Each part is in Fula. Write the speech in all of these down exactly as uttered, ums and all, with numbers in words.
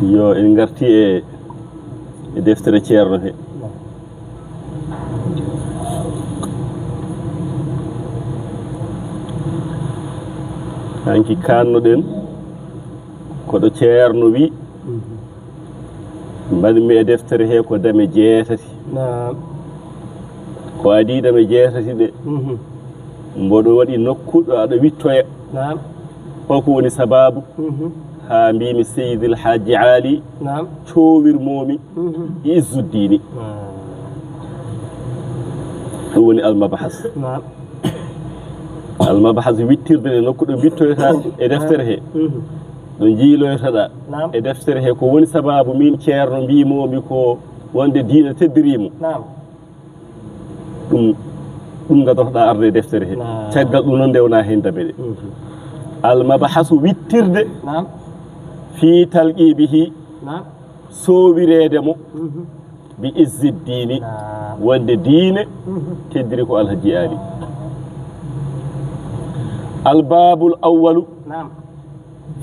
Yo en ngarti e, e deftere Ceerno he. Hanki kanno ɗen, ko ɗo Ceerno wi, mbaɗmi e deftere he ko dame jeetati. Naam. Ko adii dame jeetati ɗe, mhm, mboɗo waɗi nokku ɗo aɗa wittoya. Naam. Holko woni sababu? Mhm. Haa mbimi Seydil Hajji Ali, naam, cowirmomi, mhm, Izzuddini. Naam. Ɗum woni almabahas. Naam. Almabahas wittirde nde nokku ɗo mbittoyta e deftere he. Mhm. Ɗo jiiloytoɗa, naam, e deftere he ko woni sababu min Ceerno mbimomi ko wonde diina teddirimo. Naam. Ɗum, ɗum gadorɗa arde e deftere he. Naam. Caggal ɗum noon ndewna heen dame ɗe. Mhm. Almabahasu wittirde, naam, fii talqibihi, naam, sowireede mo, mhm, bi izzi diini, naam, wonde diine, mhm, teddiri ko Alhaji Ali. Albabul awwalu, naam,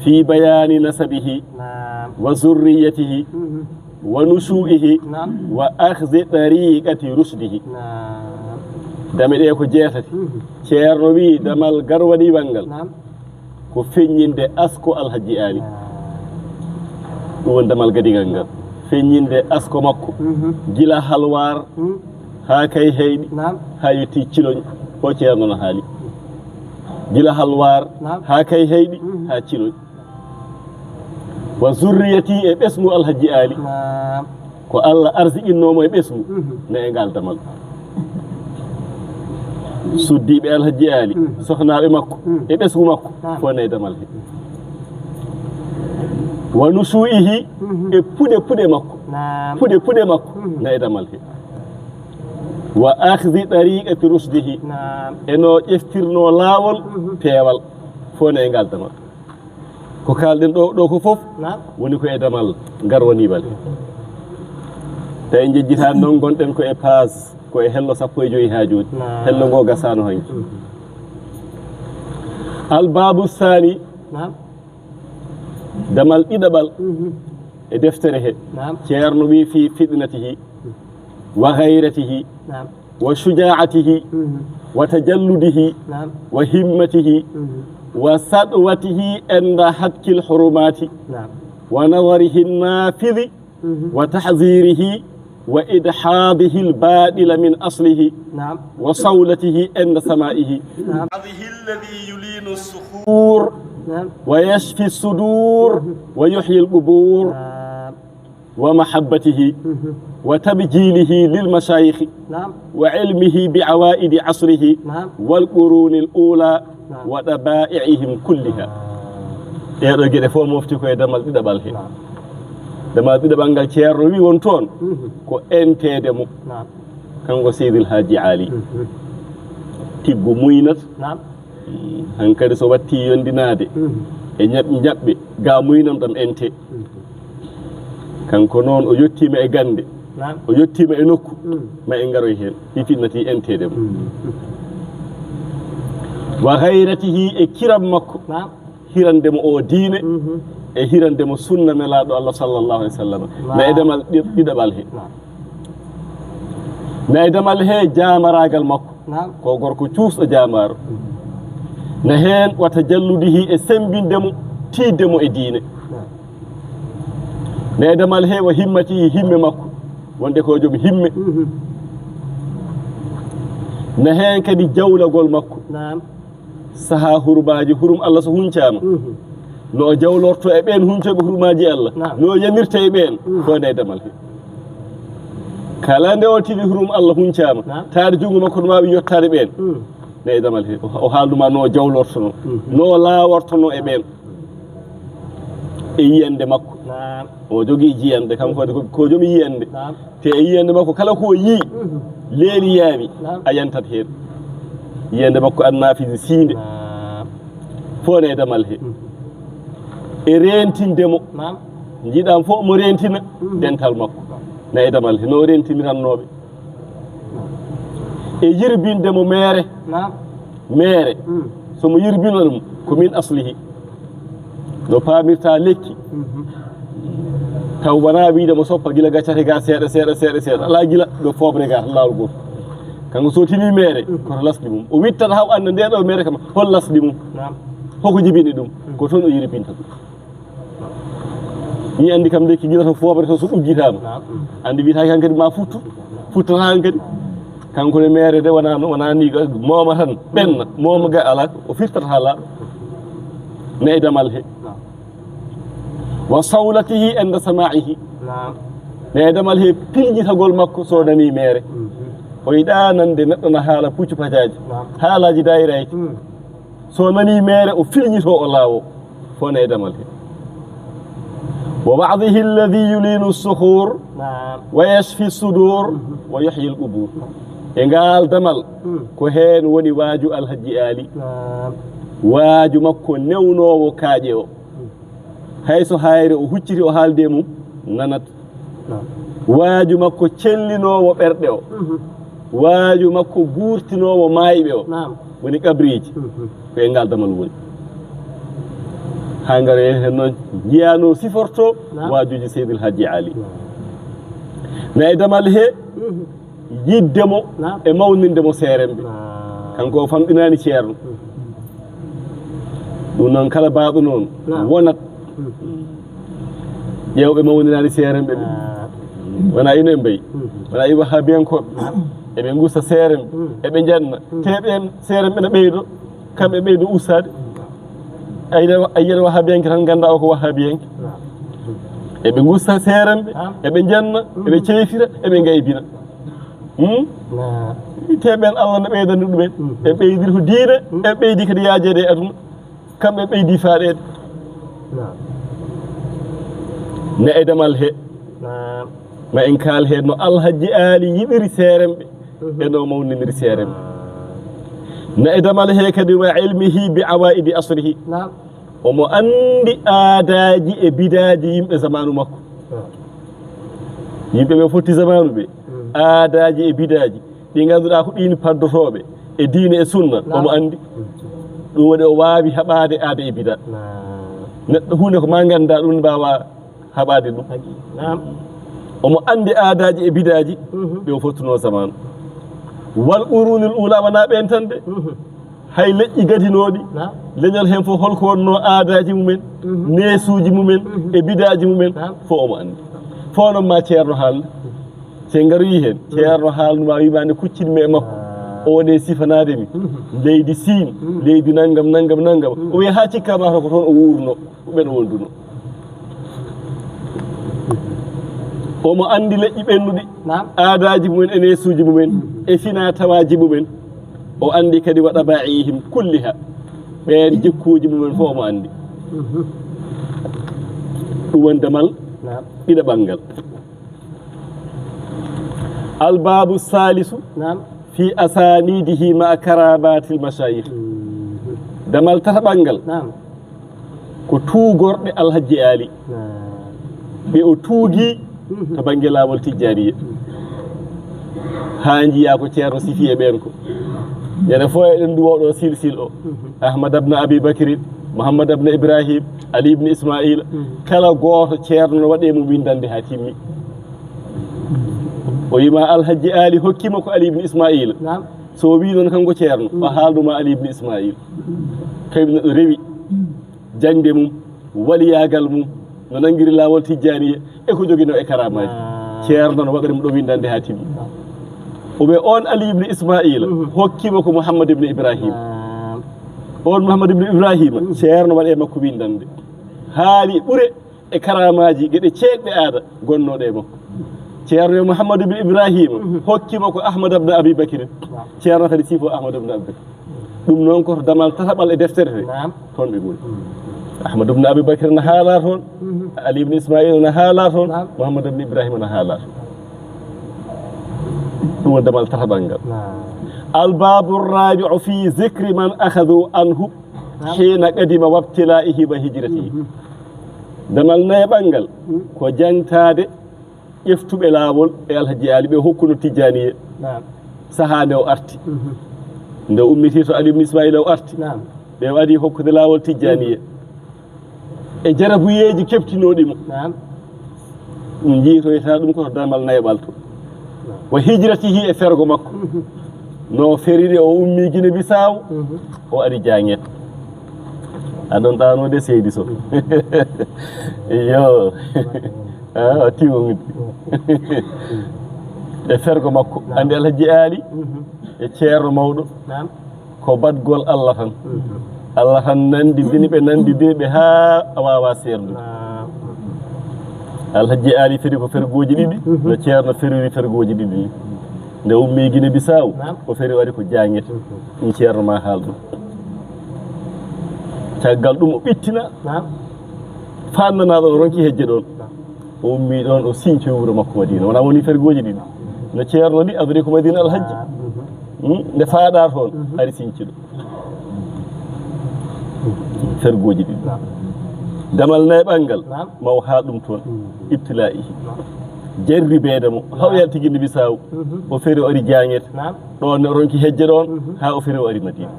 fi bayani nasabihi, naam, wa zurriyatihi, mhm, wa nushu'ihi, naam, wa akhzi tariqati rushdihi. Naam. Dame ɗe ko jeetati. Mhm. Ceerno wi damal garwaniwal ngal, naam, ko feññinde asko Alhaji Ali. Naam. Ɗum woni damal gadigal ngal. Feññinde asko makko. Mhm. Gila halwar, mhm, haa kay heyɗi, naam, haa yetti ciloñ. Ko Ceerno no haali. Gila halwar, naam, haa kay heyɗi, mhm, haa ciloñ. Wa zurriyati, e ɓesngu Alhaji Ali. Naam. Ko Allah arsiqinnoomo e ɓesngu, mhm, ne e ngal damal. Suddiiɓe Alhaji Ali, mhm, sohnaaɓe makko, mhm, e ɓesngu makko, naam, fof ne e damal he. Wa nushu'ihi, mhm, e puɗe puɗe makko, naam, puɗe puɗe makko, mhm, ne e damal he. Wa akhzi tariqati rushdihi, naam, e no ƴeftirno laawol, mhm, peewal, fof ne e ngal damal. Ko kaalɗen ɗo, ɗo ko fof, naam, woni ko e damal garwaniwal. Tawi en jejjitaani noon, ngonɗen ko e paas, ko e hello sappo e joyi haa jooni. Naam. Hello ngo gasaano hanki. Mhm. Albaabu saani, naam, damal ɗiɗaɓal, mhm, e deftere he. Naam. Ceerno wi fi fitnatihi, mhm, wa ghayratihi, naam, wa shujaa'atihi, mhm, wa tajalludihi, naam, wa himmatihi, mhm, wa sadwatihi inda hatkil hurumati, naam, wa nadarihi nafidhi, mhm, wa tahzirihi, wa idhadihi al-batila min aslihi, naam, wa sawlatihi inda sama'ihi. Naam. Hadhihi alladhi yulinu as-sukhur, naam, wa yashfi as-sudur, mhm, wa yuhyi al-qubur. Naam. Wa mahabbatihi, mhm, wa tabjilihi lil mashayikhi, naam, wa ilmihi bi awaidi asrihi, naam, wal quruni al ula, naam, wa dabaa'ihim kulliha. Naam. Ɗee ɗo geɗe fof mofti ko e damal ɗiɗaɓal he. Naam. Damal ɗiɗaɓal ngal Ceerno wi won toon, mhm, ko enteede mo. Naam. Kanko Seydil Haaji Ali. Mhm. Tiggu muynat. Naam. Hankadi so watti yondinaade, mhm, e ñaɓ-, ñaɓɓe, ga muynam ɗam ente. Mhm. Kanko noon o yettiima e gannde, naam, o yettiima e nokku, mhm, ma en ngaroy heen, fii fitnati enteede mo. Mhm. Wa ghayratihi, e kiram makko, naam, hirande mo o diine, mhm, e hirande mo sunna Nelaaɗo Allah sallallahu alaihi wasallam. Naam. Na e damal ɗi-, ɗiɗaɓal he. Naam. Na e damal he jaamaraagal makko. Naam. Ko gorko cuusɗo jaamaaro. Na heen wa tajalludihi, e semmbinde mo, tiiɗde mo e diine. Naam. Na e damal he wa himmatihi, himme makko. Wonde ko joom himme. Mhm. Na heen kadi jawlagol makko. Naam. Sahaa hurumaaji, hurum Allah so huncaama. Mhm. No o jawlorto e ɓeen huncooɓe hurumaaji Allah. Naam. No o yamirta e ɓeen. Mhm. Ko nde damal he. Kala nde o tini hurum Allah huncaama, naam, taade junngo makko no waawi yottaade ɓeen. Mhm. Ne e damal he. O, o haaldu ma no o jawlortono. Mhm. No o laawortono e ɓeen. E yiyannde makko. Naam. O jogii jiyannde, kanko ko, ko joom yiyannde. Naam. Te e yiyannde makko, kala ko o yii, mhm, leeli yaawi, naam, a yantat heen. Yiyannde makko annafisi siinde. Naam. Fof ne e damal he. Mhm. E reentinde mo. Naam. Njiɗam fof mo reentina, mhm, dental makko. Na e damal he, no o reentinirannooɓe. E yirbinde mo meere. Naam. Meere. Mm. So mo yirbino ɗum, ko min aslihi. No paamirta lekki. Mhm. Taw wonaa wiide mo soppa gila gaccata ga seeɗa, seeɗa, seeɗa, seeɗa. Alaa gila ɗo fooɓre ga laawol gooto. Kanko so tini meere, koto lasli mum. O wittata haa o annda nde ɗo meere kam, hol lasli mum. Naam. Hoko jibini ɗum. Ko toon o yiripinta ɗum. Ni anndi kam de ki gila to fooɓre to so ɗuggitaama. Naam. Anndi wiyata kan kadi ma futtu. Futtata han kadi. Kanko ne meere de wonaa, wonaa ni ga mooma tan. Ɓenna, mooma ga alaa, o firtata haa laaɓa. Ne e damal he. Naam. Wa sawlatihi inda sama'ihi. Naam. Ne e damal he pilñitagol makko so nani meere. Mhm. O yiɗa nande neɗɗo na haala puccu pajaaji. Naam. Haalaaji daayiraaji. Mm. So nani meere o filñito o laawo. Fof ne e damal he. Wa wa'dihi alladhi yulinu sukhur. Naam. Wa yashfi sudur. Mhm. Wa yuhyi al qubur. E ngal damal, mm, ko heen woni waaju Alhaji Aali. Naam. Waaju makko newnoowo kaaƴe o. Mm. Hay so hayre o hucciti o haalde mum, nanat. Naam. Waaju makko cellinoowo ɓerɗe o. Mhm. Waaju makko guurtinoowo maayɓe o. Naam. Woni kabriiji. Mhm. Ko e ngal damal woni. Haa ngara en heen noon njiyaa no siforto, naam, waajuuji Seydil Hajji Ali. Naam. Ne e damal he, mhm, yiɗde mo, naam, e mawninde mo seeremɓe. Naam. Kanko o famɗinaani ceerno. Mhm. Ɗum noon kala baaɗo noon, naam, wonat. Mhm. Ƴeewɓe mawninaani seeremɓe ɓe. Ah. Wonaa ino e mbayi. Mhm. Wonaa e wahaabiyankooɓe. Naam. Eɓe ngusta seeremɓe. Mhm. Eɓe njanna. Mhm. Te ɓeen seeremɓe ɓe na ɓeydo. Kamɓe ɓeydo ustaade. A yiɗa, a yiyat wahaabiyanke tan, ngannda o ko wahaabiyanke. Naam. Eɓe ngusta seeremɓe, naam, eɓe njanna, mhm, eɓe ceyfira, eɓe ngaybina. Hmm? Naam. Te ɓeen Allah na ɓeydani ɗumen. Mhm. Ɓe ɓeydi ko diine, mhm, ɓe ɓeydi kadi yaajeede e aduna. Kamɓe ɓeydi faaɗeede. Naam. Ne e damal he. Naam. Ma en kaal heen no Alhaji Aali yiɗiri seeremɓe, mhm, e no mawniniri seeremɓe. Naam. Ne e damal he kadi wa ilmihi bi awaidi asrihi. Naam. Omo anndi aadaaji e bidaaji yimɓe zamaanu makko. Naam. Yimɓe ɓe fotti zamaanu ɓe, mm, aadaaji e bidaaji ɗi ngannduɗaa ko ɗiin paddotooɓe e diine e sunna, naam, omo anndi. Mm. Ɗum waɗi o waawi haɓaade aada e bidaa. Naam. Neɗɗo huunde ko ma ngannda ɗum mbaawa haɓaade ɗum. Haqiiqa. Naam. Omo anndi aadaaji e bidaaji, mhm, ɗi o fottunoo zamaanu. Wal qurunil ula wonaa ɓeen tan de. Mhm. Hay leƴƴi gadinooɗi, naam, leñol heen fof holko wonnoo aadaaji mumen, mhm, neesuuji mumen, mhm, e bidaaji mumen, naam, fof omo anndi. Fof noon ma ceerno haalna. Se ngaroyi heen, mhm, ceerno haalnuma wiima nde kuccinmi e makko. Ah. O woni sifanaade mi. Mhm. Leydi Siin, mhm, leydi nanngam, nanngam, nanngam. Mhm. O wiya haa cikka ma ko toon o wuurno. Ko ɓen o wonduno. Omo anndi leƴƴi ɓennuɗi, naam, aadaaji mumen e neesuuji mumen, mhm, e fina tawaaji mumen. O anndi kadi wa ɗabaa'ihim kulliha. Ɓeen jikkuuji mumen fof omo anndi. Mhm. Ɗum woni damal, naam, ɗiɗaɓal ngal. Albaabu saalisu, naam, fi asanidihi ma karamatil mashayikh. Mhm. Damal tataɓal ngal, naam, ko tuugorɗe Alhaji Aali. Naam. Ɓe o tuugi, mhm, to bannge laawol Tijjaaniya. Mhm. Haa njiyaa ko ceerno sifi e ɓeen ko. Ñande fof eɗen nduwa ɗo silsil o. Mhm. Ahmad ibn Abi Bakrin, Muhammad ibn Ibrahim, Ali ibn Ismail. Mhm. Kala gooto ceerno no waɗi e mum winndannde haa timmi. O wiima Alhaji Aali hokkima ko Ali ibn Ismail. Naam. So o wii noon kanko ceerno, mm, o haalnuma Ali ibn Ismail. Kañum neɗɗo rewi jaŋde mum, waliyaagal mum, no nanngiri laawol Tijjaaniya, e ko joginoo e karaamaaji. Naam. Ceerno no waɗani mo ɗo winndannde haa timmi. O wiya oon Ali ibn Ismail, mhm, hokkima ko Muhammad ibn Ibrahim. Naam. Oon Muhammad ibn Ibrahima, mhm, ceerno waɗi e makko winndannde. Haali ɓure e karaamaaji, geɗe ceeɗɗe aada gonnooɗe e makko. Ceerno yo Muhammadu bin Ibrahima, mhm, hokkima ko Ahmad ibn Abi Bakr. Waaw. Ceerno kadi sifo Ahmad ibn Abi Bakr. Ɗum noon ko to damal tataɓal e deftere he. Naam. Toon ɓe ngoni. Mhm. Ahmad ibn Abi Bakr na haala toon. Mhm. Ali ibn Ismail na haala toon. Naam. Muhammad ibn Ibrahima na haala toon. Ɗum woni damal tataɓal ngal. Naam. Albaabu rabi'u fi zikri man akhadhu anhu. Naam. Hiina qadima wabtilaa'ihi wa hijratihi. Mhm. Damal nayaɓal ngal, mhm, ko jaŋtaade ƴeftuɓe laawol e Alhaji Aali ɓe hokkuno Tijjaaniya. Naam. Sahaa nde o arti. Mhm. Nde o ummitii to Ali ibn Ismaila o arti. Naam. Ɓe o adi hokkude laawol Tijjaaniya. Mhm. e jarabuyeeji keɓtinooɗi mo. Naam. Ɗum njiytoyta ɗum ko to damal nayɓal to. Naam. Wa hijratihi, e fergo makko. Mhm. No feriri, o ummi Gine Bisaaw, mhm, o ari Jaaŋet. A ɗon ɗaano de, seydi Sow. Iyo. Ah, a tiwo ngidi. E fergo makko. Naam. Anndi Alhaji Aali, mhm, e ceerno mawɗo. Naam. Ko baɗgol Allah tan. Mhm. Allah tan nanndidini ɓe, nanndidini ɓe haa a waawaa seerndude. Naam. Alhaji Aali feri ko fergooji ɗiɗi, mhm, no ceerno feriri fergooji ɗiɗi ni. Nde ummi Gine Bisaaw, naam, o feri o ari ko Jaaŋet. Mhm. Ɗum ceerno ma haal ɗum. Caggal ɗum o ɓittina. Naam. Faanndanaa ɗon, o ronki hejje ɗon. Naam. O ummi ɗon, o siñci wuro makko Madiina. Wona woni fergooji ɗiɗi. No ceerno ni adori ko Madiina Alhaji. Naam. Mhm. Hmm? Nde faaɗaa toon, mhm, ari siñci ɗo. Fergooji ɗiɗi. Naam. Damal nayɓal ngal, naam, ma o haal ɗum toon. Mhm. Ibtilaa'ihi. Naam. Jarribeede mo, haa o, naam, yalti Gine Bisaaw. Mhm. O feri o ari Jaaŋet. Naam. Ɗoon ne o ronki hejje ɗoon, mhm, haa o feri o ari Madiina.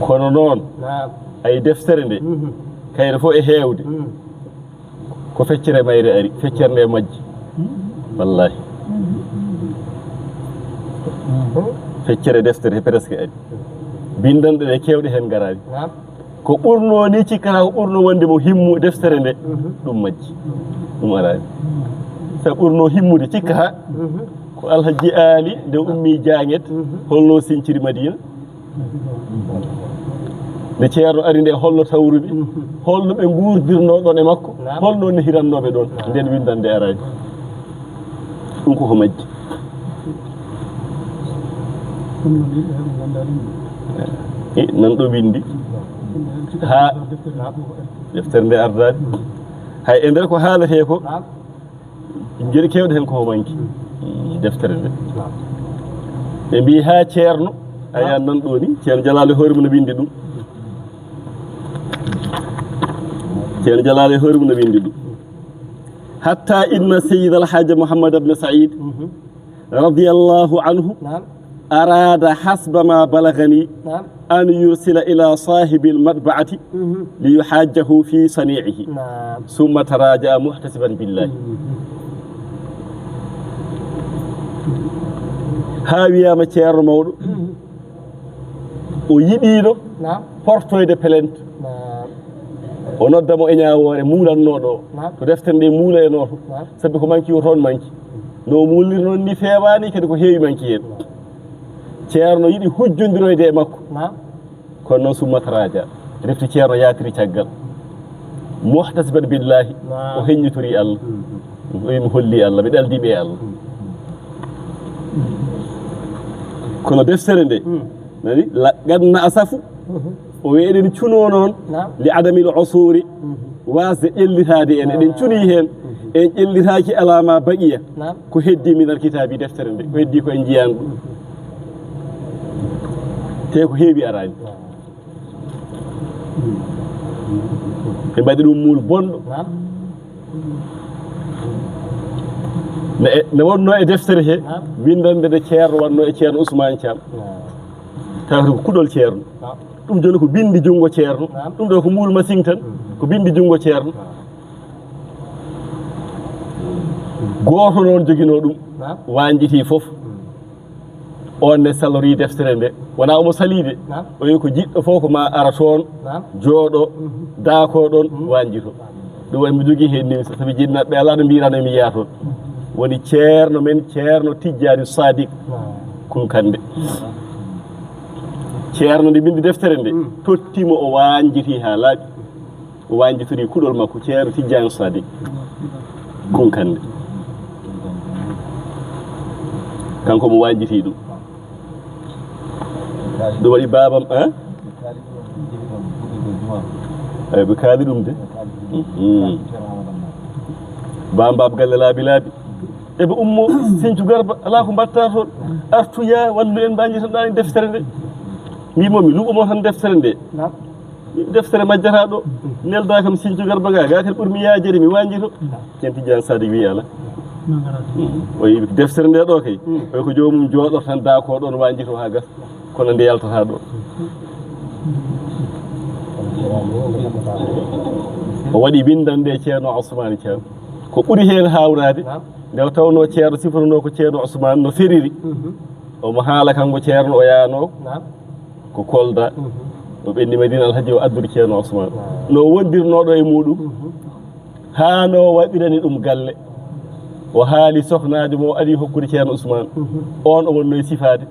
Kono noon, naam, ay deftere nde, mhm, kayre fof e heewde. Mhm. Ko feccere mayre ari, feccere nde majji. Wallaahi. Feccere deftere he presque ari. Binndanɗe ɗe keewɗe heen ngaraani. Naam. Ko ɓurnoo ni cikkata, ko ɓurnoo wonde mo himmu deftere nde, mhm, ɗum majji. Ɗum araani. Sa ɓurnoo himmude cikka ha, mhm, ko Alhaji Aali nde ummi Jaaŋet, mhm, holno siñciri Madiina. Nde ceerno ari nde, holno tawruɓe? Mhm. Holno ɓe nguurdirnoo ɗon e makko? Naam. Holno nehirannooɓe ɗon? Naam. Nden winndannde araani. Ɗum ko ko majji. Ɗum noon yimɓe heɓe nganndaa ɗum. E, nan ɗo winndi. Ɗum noon, haa deftere nde fof ari. Deftere nde ardaani. Hay e nder ko haaletee ko, naam, geɗe keewɗe heen ko manki, mm, deftere nde. Ɓe mbii haa ceerno, a, naam, yiyat nan ɗo ni, ceerno Jalaali hoore mum no winndi ɗum. Ceerno Jalaali hoore mum no winndi ɗum. Hatta inna Sayyid Alhaji Muhammad ibn Said, mhm, radiyallahu anhu, naam, arada hasba ma balagani, naam, an yursila ila sahibil matbaati, mhm, li yuhajjahu fi sani'ihi. Naam. Summa taraja'a muhtasiban billahi. Mhm. Haa wiyaama ceerno mawɗo, mhm, o yiɗiino, naam, portoyde plainte. Naam. O nodda mo e ñaawoore muulannooɗo o. Naam. To deftere nde muulanoto. Naam. Sabi ko manki o toon manki. No o muulnir noon ni feewaani, kadi ko heewi manki heen. Naam. Ceerno yiɗi hujjondiroyde e makko. Naam. Kono noon summa taraja. Refti ceerno yaatiri caggal. Muhtasiban billahi. Naam. O heññitori Allah. Mhm. O wi mi holli Allah, mi ɗaldi ɓe Allah. Mhm. Kono deftere nde, mhm, nani, la ganna asafu. Mhm. O wi eɗen cuno noon, naam, li adamil usuri, mhm, wasde ƴellitaade en, eɗen cuni heen, mhm, en ƴellitaaki alama baqiya, naam, ko heddi minal kitaabi deftere nde, ko heddi ko en njiyaani ɗum. Mhm. Te ko heewi araani. Naam. Ɓe mbaɗi ɗum muul bonɗo. Naam. Ne, ne wonno e deftere he, naam, winndannde nde ceerno wonno e ceerno Ousmane Thiam. Naam. Tawata ko kuɗol ceerno. Naam. Ɗum jooni ko binndi junngo ceerno. Naam. Ɗum ɗo ko muul masiŋ tan. Mm. Ko binndi junngo ceerno. Naam. Gooto noon joginoo ɗum. Naam. Waanjiti fof. Mm. On ne salorii deftere nde. Wonaa omo salii de. Naam. O wi ko jiɗɗo fof ko ma ara toon, naam, jooɗo, mhm, daako ɗon, mhm, waanjito. Ɗum waɗi mi jogii heen nimsa, sabi jinnaaɓe alaa no mbiirano mi yiya toon. Woni ceerno men, ceerno Tijjaani Sadiq. Naam. Kunkande. Ceerno nde binndi deftere nde, mm, totti mo o waanjiti haa laaɓi. O waanjitori kuɗol makko, ceerno Tijjaani Sadiq. Kunkande. Kanko mo waanjiti ɗum. Ɗum waɗi baabam, eh? Eyi, ɓe kaali ɗum de. Mhm. Baabam galle laabi laabi. Eɓe ummo Sinthiou Garba, alaa ko mbaɗta toon. Artu yaa, wallu en, mbaññitan ɗaa en deftere nde. Mbiimo mi luɓo mo tan deftere nde. Naam. Deftere majjata ɗo, nelda kam Sinthiou Garba ga, ga kadi ɓurmi yaajere, mi waanjito. Ceerno Tijjaani Sadiq wi alaa. O wi deftere nde ɗo kay, o wi ko joomum jooɗo tan, daako ɗon waanjito haa gasa. Kono nde yaltata ɗo. O waɗi winndanɗe e Ceerno Ousmane Thiam. Ko ɓuri heen haawnaade, nde o tawnoo Ceerno sifotonoo ko Ceerno Ousmane no feriri. Omo haala kanko Ceerno, o yaanoo ko Kolda. O ɓenni Madina, Alhaji o addude Ceerno Ousmane. No wondirnooɗo e muuɗum, haa no waɗirani ɗum galle. O haali sohnaajo mo o ari hokkude Ceerno Ousmane. On o wonno e sifaade.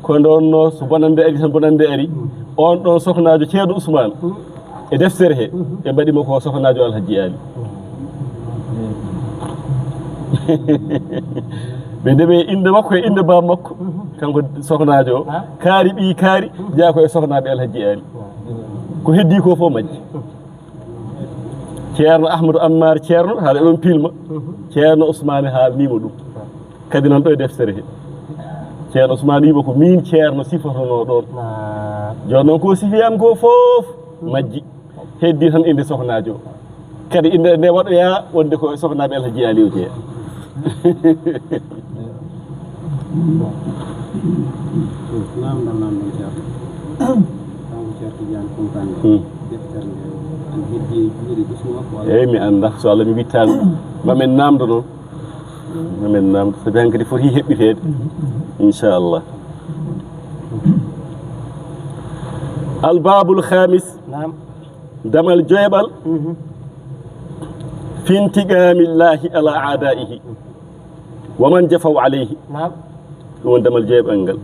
Ko nde wonno so bonannde ari tan, bonannde ari. On ɗon sohnaajo Ceerno Ousmane, e deftere he, ɓe mbaɗi mo ko sohnaajo Alhaji Ali. Ɓe ndeɓe innde makko e innde baaba makko. Kanko sohnaajo o, kaari ɓii kaari, jeyaa ko e sohnaaɓe Alhaji Ali. Ko heddii ko fof majji. Ceerno Ahmadou Ammar Ceerno, haɗa ɗon pilma. Ceerno Ousmane haalnii mo ɗum. Kadi noon ɗo e deftere he. Ceerno Ousmane wiima ko miin Ceerno sifotonoo ɗoon. Jooni noon ko sifi am ko fof majji. Heddii tan innde sohnaajo o. Kadi innde nde waɗoyaa wonde ko e sohnaaɓe Alhaji Ali o jeyaa. Naamndal, naamndal, Ceerno. Kanko Ceerno Tidiane Kunkande. Hmm. Deftere nde, ana heddii e juuɗe ɓesngu makko walla? Eey, mi anndaa. So Allah mi wittaama, ma men naamndo noon. Ma men naamndo, sabi hankadi foti heɓɓiteede. Inchallah. Albabul khamis. Naam. Damal joyɓal. Mhm. Fi intiqamillahi ala adaihi wa man jafaw alayhi. Naam. Ɗum woni damal joyɓal ngal.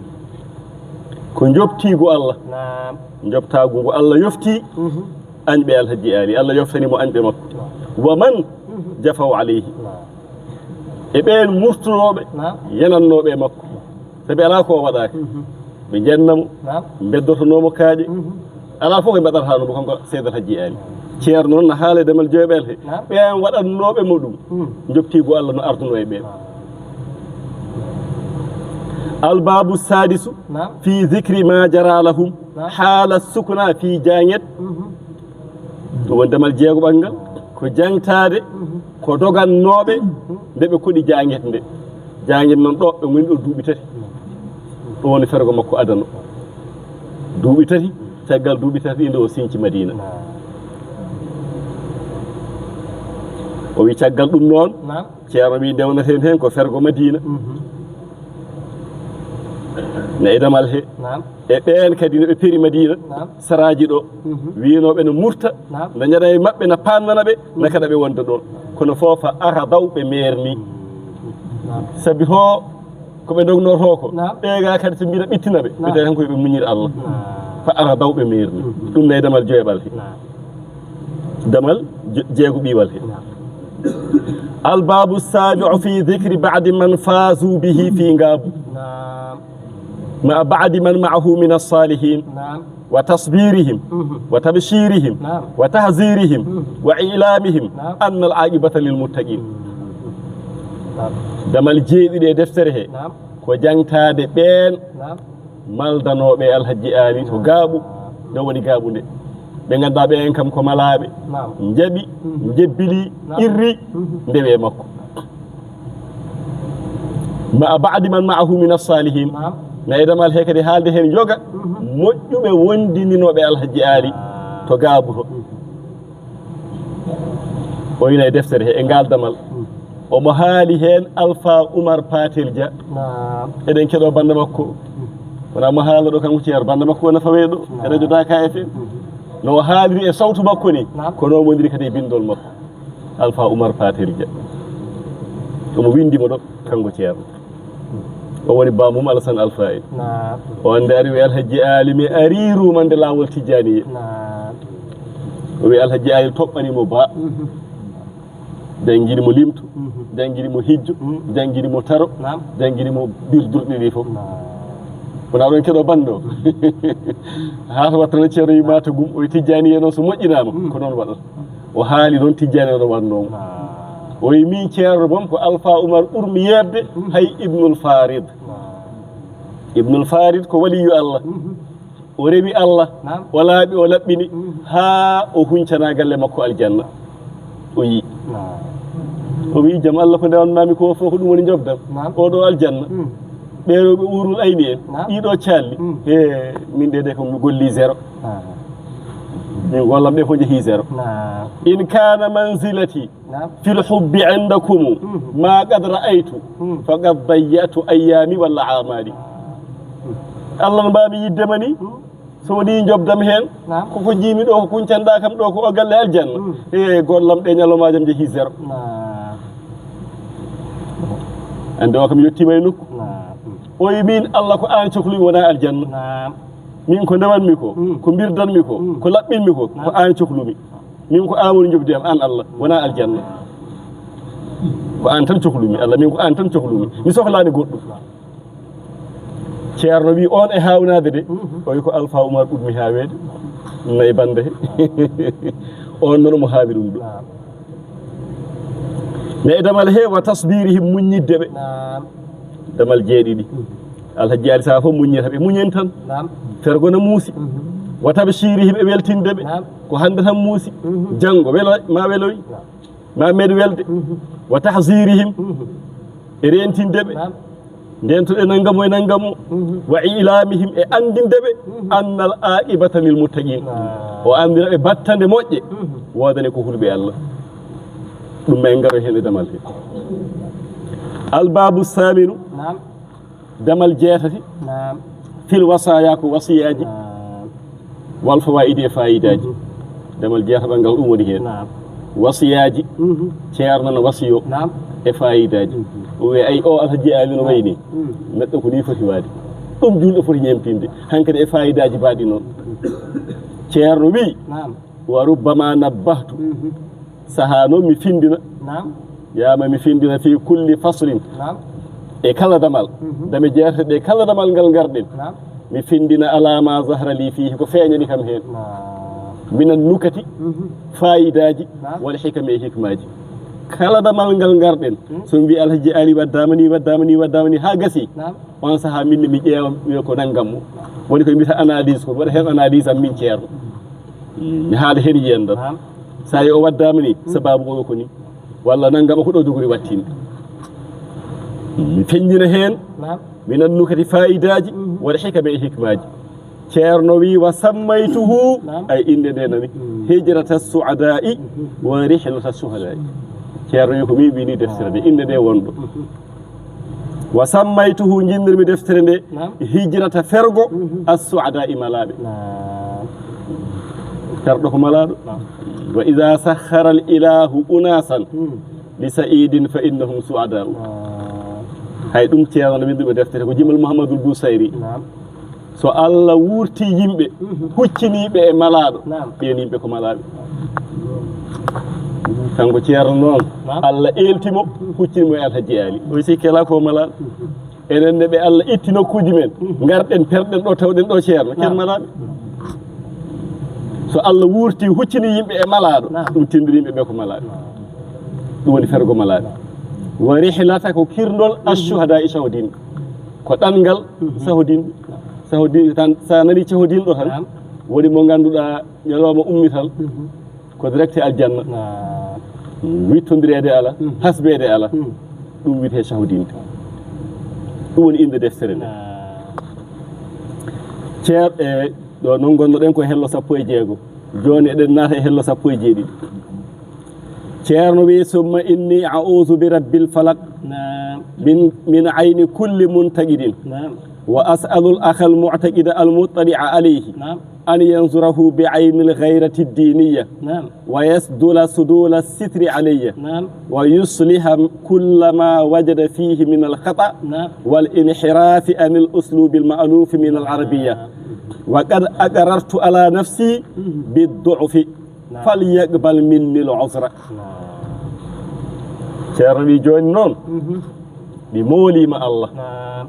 Ko njoɓtiigu Allah. Naam. Njoɓtaagu ngu Allah yofti. Mhm. Añɓe Alhaji Ali. Allah yoftani mo añɓe makko. Naam. Wa man, mhm, jafaw alayhi. Naam. E ɓeen murtunooɓe, naam, yenannooɓe e makko. Sabi alaa ko o waɗaaka. Mhm. Ɓe njenna mo, naam, mbeddotonoo mo kaaƴe. Mhm. Alaa fof ɓe mbaɗata no mo kanko Seydi Alhaji Ali. Ceerno noon na haala e damal joyɓal he. Naam. Ɓeen waɗannooɓe mo ɗum. Mm. Njoɓtiigu Allah no ardunoo e ɓeen. Naam. Albabu sadisu, naam, fi zikri ma jara lahum, naam, haala sukna fi jaŋet. Mhm. Ɗum woni damal jeegoɓal ngal. Ko jaŋtaade, mhm, ko dogannooɓe, mhm, nde ɓe koɗi jaŋet nde. Jaŋet noon ɗo ɓe ngoni ɗo duuɓi tati. Ɗum woni fergo makko adano. Duuɓi tati, caggal duuɓi tati ɗi nde o siñci Madina. Naam. O wi caggal ɗum noon, naam, Ceerno wi ndewnaten heen ko fergo Madina. Mhm. Ne e damal he. Naam. E ɓeen kadi no ɓe peri Madina, naam, saraaji ɗo. Mhm. Wiinooɓe no murta, naam, na ñaɗa e maɓɓe, na paannana ɓe, na, mhm, kaɗa ɓe wonde ɗoon. Kono fof fa ara daw ɓe meerni. Naam. Sabi ho ko ɓe dognotoo ko, naam, ɓeega kadi so mbiɗa ɓittina ɓe, naam, ɓe tawi tan ko yo ɓe muñir Allah. Naam. Fa ara daw ɓe meerni. Mhm. Ɗum ne damal joyɓal he. Naam. Damal je-, jeego ɓiiwal he. Naam. Albabu sabiu fi dhikri ba'di man fazu bihi fi ngaabu. Naam. Ma ba'di man ma'ahu min as-salihin. Naam. Wa tasbirihim. Mhm. Wa tabshirihim. Naam. Wa tahzirihim. Mhm. Wa ilamihim. Naam. Anna al-aqibata lil muttaqin. Naam. Damal jeeɗiɗi e deftere he. Naam. Ko jaŋtaade ɓeen, naam, maldanooɓe Alhaji Ali to Gaaɓu, nde woni Gaaɓu nde. Ɓe ngannduɗaa ɓeen kam ko malaaɓe, naam, njaɓi, mhm, njebbili, naam, irri, mhm, ndewe makko. Ma ba'di man ma'ahu min as-salihin. Naam. Na e damal he kadi haalde heen yoga, mhm, moƴƴuɓe wondininooɓe Alhaji Ali, naam, to Gaaɓu to. Mhm. O ina e deftere he, e ngaal damal. Mm. Omo haali heen Alpha Oumar Patel Dia. Naam. Eɗen keɗoo bannda makko. Mm. Wonaa mo haalno ɗo kanko Ceerno, bannda makko wona fawee ɗo, e, naam, radio Daaka F M. Mm. No o haaliri e sawtu makko ni, naam, ko no woniri kadi e binndol makko. Alpha Oumar Patel Dia. Omo winndi mo ɗo, kanko Ceerno. O woni bammum Alassane Alpha en. Naam. O wonde ari wi Alhaji Ali mi ari rumande laawol Tijjaaniye. Naam. O wi Alhaji Ali toɓɓani mo ba. Mhm. Janngini mo limtu, mhm, janngini mo hijju, mhm, janngini mo taro, naam, janngini mo birdurɗi ɗi fof. Naam. Wona ɗon keɗo bannde o. Haa to wattana Ceerno wi mata gum, o wi Tijjaaniye noon so moƴƴinaama, mhm, ko noon waɗata. O haali noon Tijjaani no wannoo mo. Naam. O wi min Ceerno boom ko Alpha Oumar ɓurmi yeeɓde, mhm, hay Ibnul Farid. Naam. Ibnul Farid ko waliyu Allah. Mhm. O rewi Allah, naam, o laaɓi, o laɓɓini, mhm, haa o huncana galle makko aljanna. O yii. Naam. O wi jam Allah ko ndewanmaami ko fof ko ɗum woni njobdam. Naam. Oɗo aljanna. Mhm. Ɓeeɗo ɓe uurul ayni en. Naam. Ɗiɗo calli. Mhm. He, min de de ko mi golli zéro. Ah. Min gollam ɗe fof njehi zéro. Naam. In kana manzilati Naam. fil hubbi indakum Mhm. ma qad ra'aytu Mhm. faqad dayya'tu ayyami walla amali. Allah no mbaami yidde ma ni. Mhm. So woni njobdam heen, Naam. koko njiimi ɗo, ko kuncanɗaa kam ɗo, ko o galle aljanna. Mm. E gollam ɗe ñalawmaajam njehi zéro. Naam. Annde o kam yettiima e nokku. Naam. O wi min Allah ko aan coklumi wonaa aljanna. Naam. Min ko ndewanmi ko, Mm. ko mbirdanmi ko, Mm. ko laɓɓinmi ko, ko Naam. aan coklumi. Min ko aan woni njobdi am, aan Allah, wonaa aljanna. Ko aan tan coklumi, Allah, min ko aan tan coklumi. Mi sohlaani goɗɗum. Ceerno wi on e haawnaade de, Mhm. o wi ko Alfa Umar ɓurmi haaweede. Nayi bannde. On noon omo haawi ɗum ɗo. Naam. Mais e damal he wa tasbirihim muññidde ɓe. Naam. Damal jeeɗiɗi. Mhm. Alhaji Ali Saha fof muññata ɓe, muñen tan. Naam. Fergo na muusi. Mhm. Wa tabshirihim e weltinde ɓe. Naam. Ko hannde tan muusi. Mhm. Janngo welo, ma weloy. Naam. Ma meeɗ welde. Mhm. Wa tahzirihim. Mhm. E reentinde ɓe. Naam. Ndeentoɗe nanngam o e nanngam o. Mhm. Wa ilamihim e anndinde ɓe. Mhm. Annal aqibata lil muttaqin. Naam. O anndira ɓe battande moƴƴe. Mhm. Woodane ko hulɓe Allah. Ɗum ma en ngaro heen e damal he. Albabu saminu. Naam. Damal jeetati. Naam. Fil wasaya ko wasiyaaji. Naam. Wal fawaidi e faayidaaji. Mhm. Damal jeetaɓal ngal ɗum woni heen. Naam. Wasiyaaji. Mhm. Ceerno no wasiyo. Naam. E faayidaaji. Mhm. O wi ay o Alhaji Ali no wayi ni. Mhm. Neɗɗo ko ni foti waade. Ɗum juulɗo foti ñemtinde. Hankadi e faayidaaji baaɗi noon. Ceerno wi. Naam. Wa rubbama nabbahtu. Mhm. Sahaa noon mi findina. Naam. Yaama mi findina fi kulli faslin. Naam. E kala damal. Mhm. Dame jeetati ɗe kala damal ngal ngarɗen. Naam. Mi findina alama zahra li fihi ko feeñani kam heen. Naam. Minan nukati, Mhm. faayidaaji, Naam. wal hikami e hikmaaji. Kala damal ngal ngarɗen. Mhm. So mi wi Alhaji Ali waddama ni, waddama ni, waddama ni, haa gasi. Naam. On sahaa min ne mi ƴeewa mi wiya ko nanngam mo. Woni ko mbiyata analyse ko, mi waɗa heen analyse am min ceerno. Mi haala heen yiyannda. Naam. So a yi o waddaama ni, sababu o ko ni. Walla nanngam o ko ɗo jogori wattinde. Mi feññina heen, Naam. mi nannu kadi faayidaaji, Mhm. walla hikame e hikmaaji. Ceerno wi, "Wa sammaytuhu," Naam. ay innde nde nani, Mhm. "hijrata su'adaa'i Mhm. wa rihlata shuhadaa'i." Ceerno wi ko min wini deftere nde, innde nde wonɗo. Mhm. "Wa sammaytuhu," njinnirmi deftere nde, Naam. "hijrata fergo Mhm. as-su'adaa'i malaaɓe." Naam. Ferɗo ko malaaɗo. Naam. "Wa iza sakhkhara al-ilahu unasan Mhm. li sa'idin fa innahum su'adaa'u." Naam. Hay ɗum ceerno no winndumi deftere ko Jimal Muhammadul Busayri. Naam. So Allah wuurti yimɓe, Mhm. hucciniiɓe e malaaɗo, Naam. ɓeen yimɓe ko malaaɓe. Kanko ceerno noon, Naam. Allah eelti mo, huccini mo e Alhaji Ali. O sikki alaa ko malaaɗo. Mhm. Enen ne ɓe Allah itti nokkuuji men, Mhm. ngarɗen, perɗen ɗo, tawɗen ɗo ceerno, ken Naam. malaaɓe. So Allah wuurti, huccini yimɓe e malaaɗo, Naam. ɗum tindiri yimɓe ɓe ko malaaɓe. Naam. Ɗum woni fergo malaaɓe. Wa rihlata ko kirndol Mhm. ashuhada e sahudin. Ko ɗanngal Mhm. sahudin. Sahudin tan, sa nani sahudin ɗo tan, Naam. woni mo ngannduɗaa ñalawma ummital, Mhm. ko direct aljanna. Naam. Wittondireede ala, Mhm. hasbeede ala. Mhm. Ɗum wiyetee sahudinde. Ɗum woni innde deftere nde. Naam. Ceer-, e, ɗo noon ngonnoɗen ko hello sappo e jeego. Jooni eɗen naata e hello sappo e jeeɗiɗi. Ceerno wi, "Summa inni a'udhu bi rabbil falaq Naam. min, min ayni kulli muntaqidin. Naam. Wa as'alul akhal mu'taqida al muttali'a alayhi Naam. an yanzurahu bi aynil ghayrati ad-diniyya Naam. wa yasdula sudula sitri alayya Naam. wa yusliha kulla ma wajada fihi min al khata Naam. wal inhirafi anil uslubil ma'luf min al arabiyya. Naam. Wa qad aqrartu ala nafsi Mhm. bid du'fi." Naam. "Fal yaqbal minni al uzra." Naam. Ceerno wi jooni noon, Mhm. mi mooliima Allah. Naam.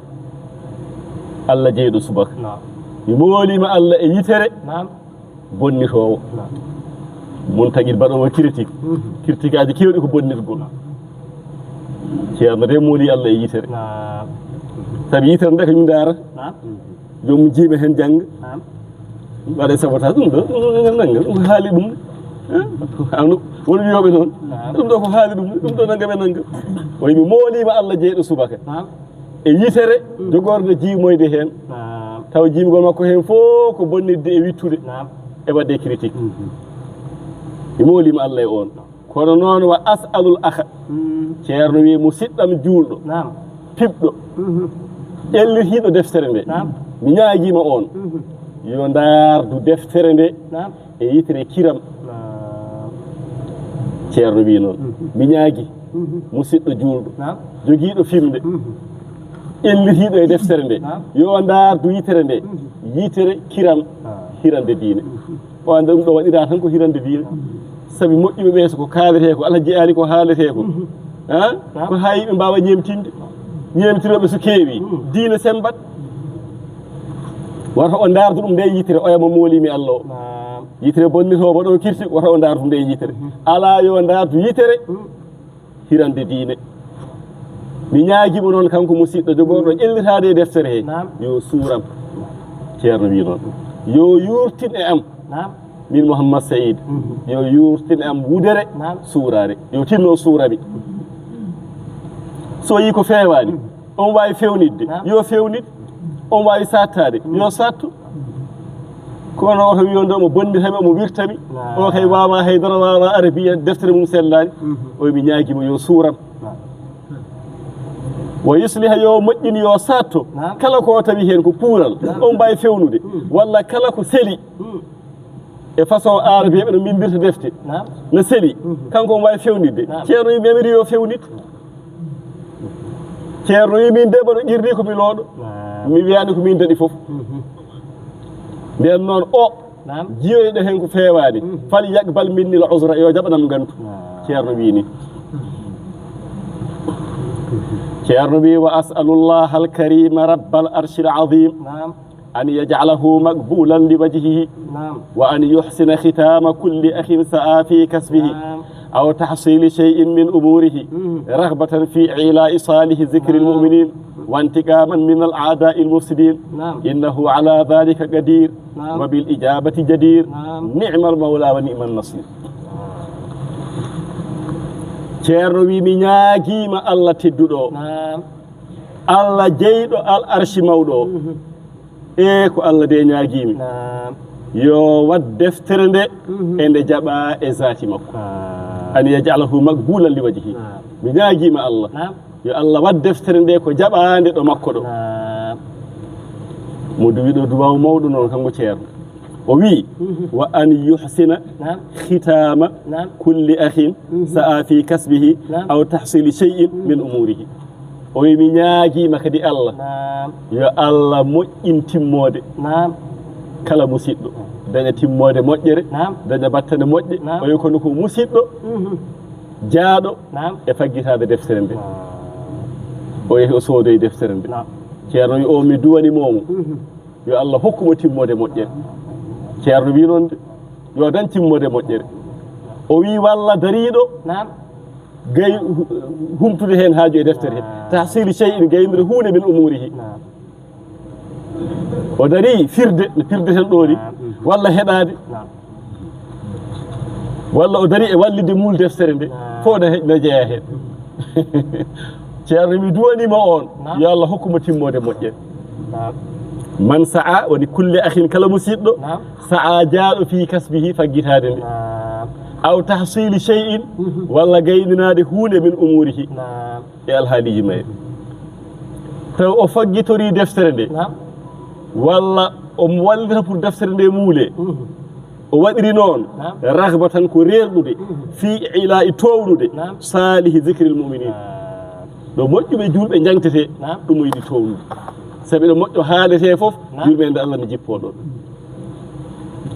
Allah jeyɗo subaka. Naam. Mi mooliima Allah e yitere Naam. bonnitoowo. Naam. Muntaqid baɗoowo critique. Mhm. Critique aji keewɗi ko bonnirgol. Naam. Ceerno de mooli Allah e yitere. Naam. Sabi yitere nde ko min ndaara. Naam. Joomum jiima heen jannga. Naam. Waɗa sabotage ɗum ɗo, ɗum ɗo nannga, ɗum ko haali ɗum. Eh? Am ɗum, won wiyooɓe noon. Naam. Ɗum ɗo ko haali ɗum, ɗum ɗo nannga ɓe nannga. O wi mi mooliima Allah jeyɗo subaka. Naam. E yitere, Mm. jogorɗe jiimoyde heen. Naam. Taw jiimgol makko heen fof ko bonnitde e wittude. Naam. e waɗde critique. Mi mooliima Allah e oon. Kono noon, wa as'alul akha. Ceerno wi, musiɗɗam juulɗo, naam, piɓɗo, ƴellitiiɗo deftere nde. Naam. Mi ñaagiima oon, yo ndaardu deftere nde, naam, e yitere kiram. Naam. Ceerno wi noon, mi ñaagi musiɗɗo juulɗo, naam, jogiiɗo fimde, ƴellitiiɗo e deftere nde, naam, yo ndaardu yitere nde, yitere kiram, ah, hirande diine. O annda ɗum ɗo waɗiraa tan ko hirande diine. Sabi moƴƴuɓe ɓe, so ko kaaletee ko, Alhaji Aali, ko haaletee ko, ah, ko haa yimɓe mbaawa ñeemtinde. Ñeemtinooɓe so keewi, diine semmbat. Wata o ndaardu ɗum nde yitere, oya mo mooliimi Allah o. Naam. Yitere bonnitoowo ɗo kirti, wata o ndaardu nde yitere. Alaa, yo ndaardu yitere hirande diine. Mi ñaagii mo noon, kanko musiɗɗo jogorɗo ƴellitaade e deftere he, naam, yo suuram. Ceerno wi noon, yo yuurtin e am, naam, min Mouhammad Saïd, yo yuurtin e am wudere, naam, suuraare. Yo tinno suura mi. So yii ko feewaani, on waawi fewnitde, naam, yo fewnit. On waawi sattaade, yo sattu. Kono oto wiyon ɗo omo bonnita mi, omo wirta mi. Naam. O kay waawaa hay dara, waawaa arabiya, deftere mum sellaani. O wi, mi ñaagii mo yo suuram. Naam. Wa yusliha, yo moƴƴin, yo satto. Naam. Kala ko o tawi heen ko puural, naam, on mbaawi fewnude, walla kala ko seli. E façon arabiya ɓe no mbinndirta defte. Naam. No seli. Kanko omo waawi fewnitde. Naam. Ceerno wi, memiri yo fewnit. Ceerno wi, min de mboɗo qirri ko mi looɗo. Naam. Mi wiyaani ko min daɗi fof. Nden noon o, naam, jiyoyɗo heen ko feewaani, fal yaqbal minni al uzra, yo jaɓanam ngantu. Naam. Ceerno wi ni. Ceerno wi, wa as'alullaha al karima rabbal arshil azim. Naam. أن يجعله مقبولا لوجهه، نعم. وأن يحسن ختام كل أخ سعى في كسبه، نعم. أو تحصيل شيء من أموره، مم. رغبة في إعلاء صالح ذكر، نعم. المؤمنين، وانتقاما من الأعداء المفسدين، نعم. إنه على ذلك قدير، نعم. وبالإجابة جدير، نعم. نعم المولى ونعم النصير. Ceerno wi, mi ñaagiima Allah tedduɗo o, naam, Allah jeyɗo al arshi mawɗo o. Mhm. E ko Allah de ñaagiimi. Naam. Yo waɗ deftere nde, mhm, e nde jaɓa e zaati makko. Ah. An yaj'alahu maqbulan li wajhi. Naam. Mi ñaagiima Allah. Naam. Yo Allah waɗ deftere nde ko jaɓaande ɗo makko ɗo. Naam. Mo duwi ɗo duwaaw mawɗo noon, kanko Ceerno. O wi, mhm, wa an yuhsina, naam, khitama, naam, kulli akhin, mhm, sa'a fi kasbihi, naam, aw tahsili shay'in, mhm, min umurihi. O wi, mi ñaagiima kadi Allah, naam, yo Allah moƴƴin timmoode, naam, kala musiɗɗo, daña timmoode moƴƴere, naam, daña battane moƴƴe. Naam. O wi, kono ko musiɗɗo, mhm, jaaɗo, naam, e faggitaade deftere nde. Naam. O yehi o soodoyi deftere nde. Naam. Ceerno wi, o mi duwani moomo. Mhm. Yo Allah hokku mo timmoode moƴƴere. Ceerno wi noon de, yo dañ timmoode moƴƴere. O wi, walla dariiɗo, naam, gay hu-, humtude heen haaju e deftere he. Naam. Tahsili shay'in, gaynude huunde min umurihi. Naam. O darii firde, no firde tan ɗo ni, naam, mhm, walla heɗaade. Naam. Walla o darii e wallitde muul deftere nde. Naam. Fof no he-, no jeyaa heen. Ceerno, mi duwaniima oon, naam, yo Allah hokku mo timmoode moƴƴere. Naam. Man sa'a, woni kulli akhin, kala musiɗɗo, naam, sa'a, jaaɗo, fii kasbihi, faggitaade nde. Naam. Aw tahsili shay'in, mhm, walla gayninaade huunde min umurihi. Naam. E alhaaliiji mayre. Taw o faggitorii deftere nde, naam, walla omo wallita pour deftere nde muulee. Mhm. O waɗiri noon, naam, raghbatan, ko reerɗude, mhm, fii i'laa'i, toownude, naam, saalihi zikril mu'miniin. Naam. Ɗo moƴƴuɓe juulɓe njaŋtetee, naam, ɗum o yiɗi toownude. Sabi ɗo moƴƴo haaletee fof, naam, yurmeende Allah no jippoo ɗoon.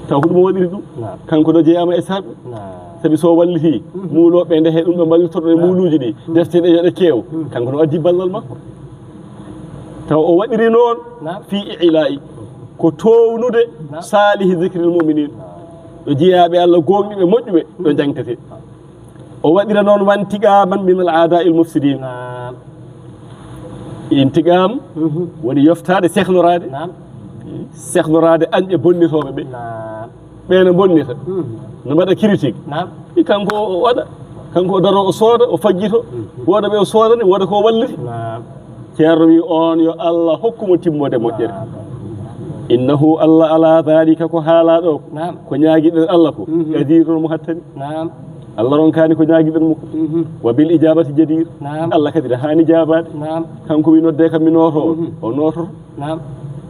Taw ko ɗum o waɗiri ɗum. Naam. Kanko ɗo jeyaama e sarɗi. Naam. Sabi so o wallitii, mhm, muulooɓe nde he ɗum ɗo mballitoɗon e, naam, muuluuji ɗi, mhm, defte ɗe yo ɗe keew. Mhm. Kanko no addi ballal makko. Taw o waɗiri noon, naam, fii i'laa'i. Ko toownude, naam, saalihi zikril mu'miniin. Naam. Ɗo jeyaaɓe Allah gooŋɗiiɓe moƴƴuɓe, ɗo, mhm, njaŋtetee. O waɗira noon wantiqaaman min al aadaa'il mufsidiin. Naam. Intiqaam, mhm, woni yoftaade, sehnoraade. Naam. Sehnoraade añɓe bonnitooɓe ɓe. Naam. Ɓe no bonnita. Mhm. No mbaɗa critique. Naam. I kanko o waɗa. Kanko o daroo, o sooda, o faggito. Mhm. Wooda ɓe o soodani, wooda ko o walliti. Naam. Ceerno wi oon yo Allah hokku mo timmoode moƴƴere. Naam. Innahu, Allah, ala dhalika, ko haalaaɗo ko, نعم. Ko ñaagiɗen Allah ko, Mhm. Qadirun, mo hattani. نعم. Allah ronkaani ko ñaagiɗen mo ko. Mhm. Wa bil ijabati jadir. نعم. Allah kadi ne haani jaabaade. نعم. Kanko wi nodde kam mi nooto, Mhm. O noototo. نعم.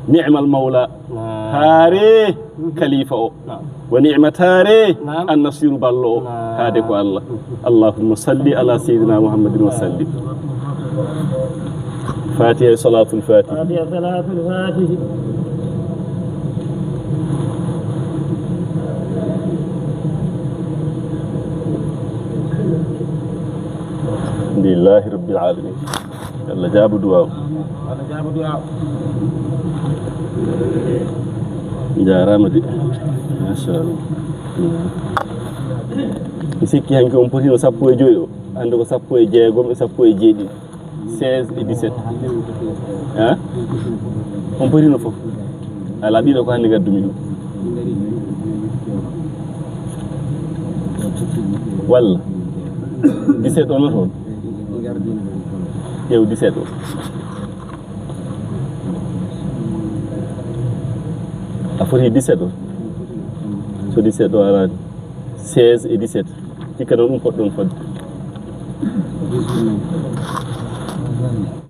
Ni'mal mawla. نعم. Taare Mhm. kalifa o. نعم. Wa ni'ma taare نعم. An-Nasiru ballo o. نعم. Haade ko Allah. Mhm. Allahumma salli ala sayyidina Muhammadin wa sallim. Fatiha e salatul fatiha. Fatiha, salatul fatiha. Alhamdulillahi rabbil alamin. Allah jaabo du'a o. Allah jaabo du'a o. Jaaraama de. Machallah. Mi sikki hanki on potino sappo e joyi o. Hannde ko sappo e jeegom e sappo e jeeɗiɗi. Seize et dix-sept. Hein? On potino fof. Alaa, ɓiɗo ko hannde ngaddumi ɗum. Walla? Dix-sept o noon toon. Ƴeew dix-sept o. A foti dix-sept o? So dix-sept o araani. Seize et dix-sept. Hikka noon ɗum poɗɗon fodde.